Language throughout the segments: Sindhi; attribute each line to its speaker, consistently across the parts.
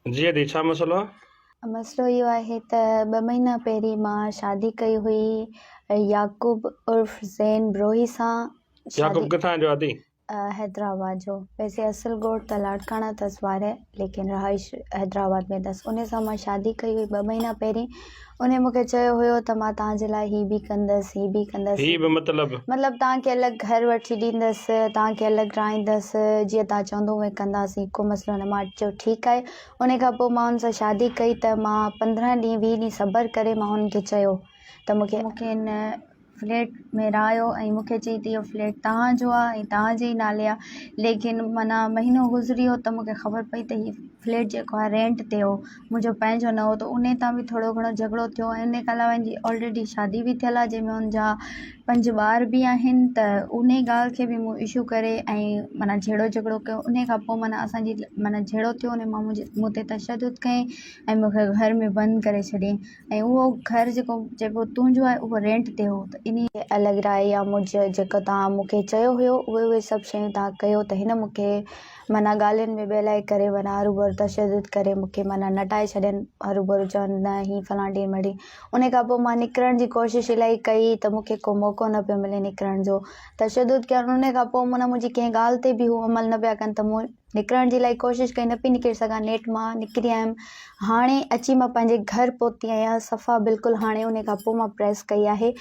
Speaker 1: جي ادي ڇا مسئلو آ؟
Speaker 2: مسئلو اهو آهي ته ٻه مهينا پهرين مان شادي ڪئي هئي يعقوب عرف زين بروهي سان.
Speaker 1: يعقوب ڪٿان جو ادي؟
Speaker 2: حيدرآباد جو. ويسي اصل ڳوٺ ته لاڙڪاڻا اٿس وارهه ليڪن رهائش حيدرآباد ۾ اٿس. انهي سان مان شادي ڪئي هئي ٻه مهينا پهرين. انهي مون کي چيو هيو ته مان توهان جي لاء هي به ڪندس هي به ڪندس.
Speaker 1: هي به مطلب؟
Speaker 2: مطلب توهان کي الڳ گهر وٺي ڏيندس، توهان کي الڳ رهائيندس، جيئن توهان چوندو اونئين ڪنداسين، ڪو مسئلو نه. مان چيو ٺيڪ آهي. انهي کان پوء مان ان سان شادي ڪئي ته مان 15 ڏينهن 20 ڏينهن صبر ڪري مان هن کي چيو ته مون کي مون کي هن فليٽ ۾ رهايو ۽ مون کي چئي ته اهو فليٽ توهان جو آهي ۽ توهان جي ئي نالي آهي ليڪن معنيٰ مهينو گذري ويو ته مون کي خبر پئي ته هي فليٽ جيڪو آهي رينٽ تي هو منهنجو پنهنجو نه هو ته انهي تان به ٿورو گهڻو جهڳڙو ٿيو ۽ انهي کان علاوه منهنجي آلريڊي شادي به ٿيل آهي جنهن ۾ ان جا پنج ٻار به آهن ته انهي ڳالهه کي به مون اشو ڪري ۽ معنيٰ جهيڙو جهڳڙو ڪيو انهي کان پوء معنيٰ اسانجي معنيٰ جهيڙو ٿيو انهي مان منهنجي مون تي تشدد ڪيائين ۽ مون کي گهر ۾ بند ڪري ڇڏيائين ۽ اهو گهر جيڪو چئبو تنهنجو آهي اهو رينٽ تي هو ته انهي الڳ راء يا منهنجو جيڪو توهان مون کي چيو هيو اهي اهي سڀ شيون توهان ڪيو ته هن مون کي معنيٰ ڳالهين ۾ ٻهلائي ڪري معنيٰ هروڀرو تشدد ڪري مون کي معنيٰ نٽائي ڇڏين هروڀرو چون نه هي فلان ڊينهن مڙي انهي کان پوء مان نڪرڻ جي ڪوشش الاهي ڪئي ته مون کي ڪو موقعو نه پيو ملي نڪرڻ جو تشدد ڪيو انهي کان پوء معنيٰ منهنجي ڪنهن ڳالهه تي به هو عمل نه پيا ڪن ته مون نڪرڻ جي الاهي ڪوشش ڪئي نه پئي نڪري سگهان نيٺ مان نڪري آيم هاڻي اچي مان پنهنجي گهر پهتي آهيان صفا بلڪل هاڻي ان کان پوء مان پريس ڪئي آهي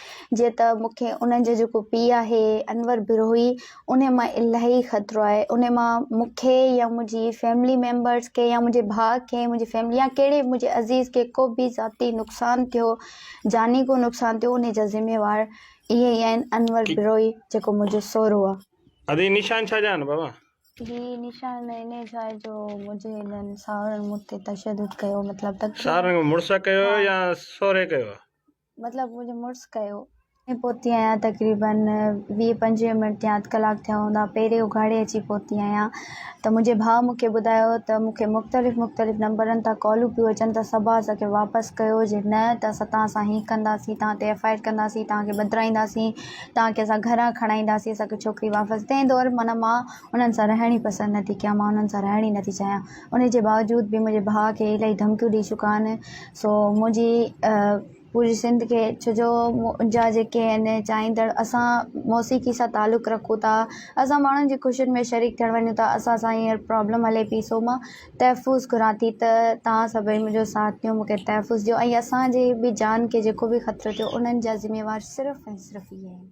Speaker 2: جيئن ته مون کي انهن جو جيڪو پيء آهي انور بروهي ان مان الاهي خطرو آهي ان مان مون کي يا منهنجي فيملي ميمبرس کي يا منهنجي ڀاء کي منهنجي فيملي يا ڪهڙي منهنجي عزيز کي ڪو به ذاتي نقصان ٿيو جاني ڪو نقصان ٿيو ان جا ذميوار اهي ئي آهن انور بروهي جيڪو منهنجو سهرو آهي.
Speaker 1: ادي نشان ڇا جا آهن بابا؟
Speaker 2: هي نشان انهيء جاء جو منهنجي هنن ساهرن مون تي تشدد ڪيو مطلب تقريبن.
Speaker 1: ساهرن مڙس ڪيو يا سهري ڪيو؟
Speaker 2: مطلب منهنجي مڙس ڪيو. ۾ پهتي آهيان تقريبن 20 25 منٽ يا اڌ ڪلاڪ ٿيا هوندا پيري اگهاڙي اچي پهتي آهيان ته منهنجي ڀاء مون کي ٻڌايو ته مون کي مختلف مختلف نمبرن تان ڪالون پيون اچن ته صبا اسان کي واپس ڪيو جي نه ته اسان توهان سان هي ڪنداسين توهان تي ايف I R ڪنداسين توهان کي ٻڌرائينداسين توهان کي اسان گهران کڻائينداسين اسان کي ڇوڪري واپس تنهن دور معنيٰ مان انهن سان رهڻ ئي پسند نٿي ڪيان مان انهن سان رهڻ ئي نٿي چاهيان ان جي باوجود به منهنجي ڀاء کي الاهي ڌمڪيون ڏئي چڪا آهن سو منهنجي پوري سنڌ کي ڇو جو منهنجا جيڪي آهن چاهيندڙ اسان موسيقي سان تعلق رکون ٿا اسان ماڻهن جي خوشين ۾ شريڪ ٿيڻ وڃون ٿا اسان سان هينئر پرابلم هلي پئي سو مان تحفظ گهران ٿي ته توهان سڀئي منهنجو ساٿ ڏيو مون کي تحفظ ڏيو ۽ اسان جي به جان کي جيڪو به خطرو ٿيو انهن جا ذميوار صرف ۽ صرف اهي آهن.